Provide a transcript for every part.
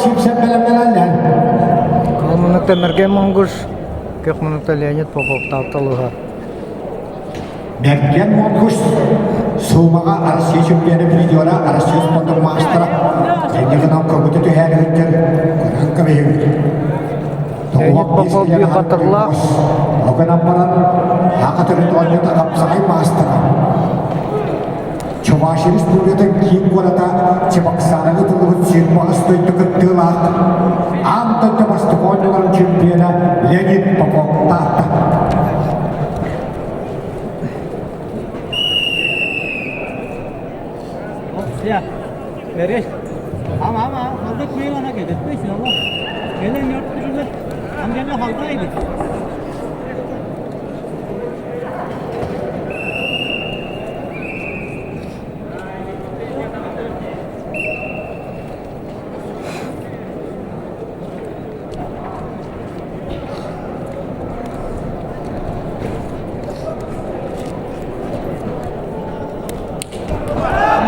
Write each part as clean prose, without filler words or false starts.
Сипсеп бэлэмнэнэллэр. Кыл муннукта Мэргэн Монгуш, күөх муннукта Леонид Попов тапталыһа. Мэргэн Монгуш Суумаҕа Россия чемпиона призера, Россия спордун маастара. Инньэ гынан көмүтэ түһээри сылдьар көрөн кэбиһибит. Леонид Попов биир батырлаах. Ол гынан баран, Саха төрүт оонньуута хапсаҕай маастара. Чувашия Республикатын киин куората Чебоксарга ыытыллыбыт сүүрбэ дойду кыттыылаах аан дойду бастакы оонньууларын чемпиона Леонид Попов Таатта.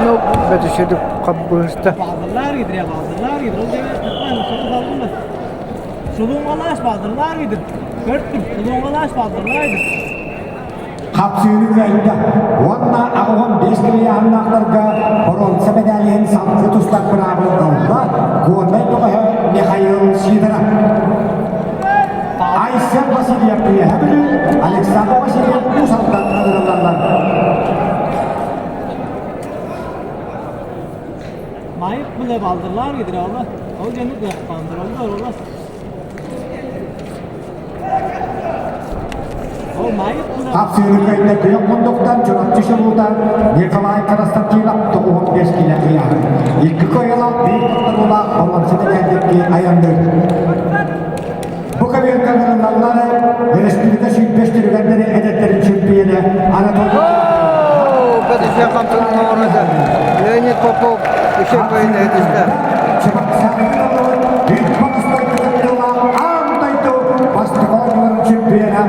Ну, бөтүсүдүк хаббыыста. Хапсыыны кыайда уонна 85 килоһаннаахтарга боруонса мэдээлиһин салгыы тустар быраабы ылла Горнай бөҕөһө Михаил Сидоров. Айсен Васильев Үөһэ Бүлүү, Александр Васильев Уус Алдан ыҥырыллаллар. Хапсыыны кыайда күөх мундуктан Чурапчы селота Николай Константинов 95 килэ ыйааһын. Икки кыайыылаах биир туттарыылаах боруонса мэтээллэргэ айанныыр. Бу көбүөргэ ыҥырыллаллар республика сүүрбэс түргэннэри эдэттэрин чемпионэ Анатолий Бөтүсэ хамсанан оҥордо. Леонид Попов үчүгэй кыайыыны ситистэ. Аан дойду бастакы оонньууларын чемпиона.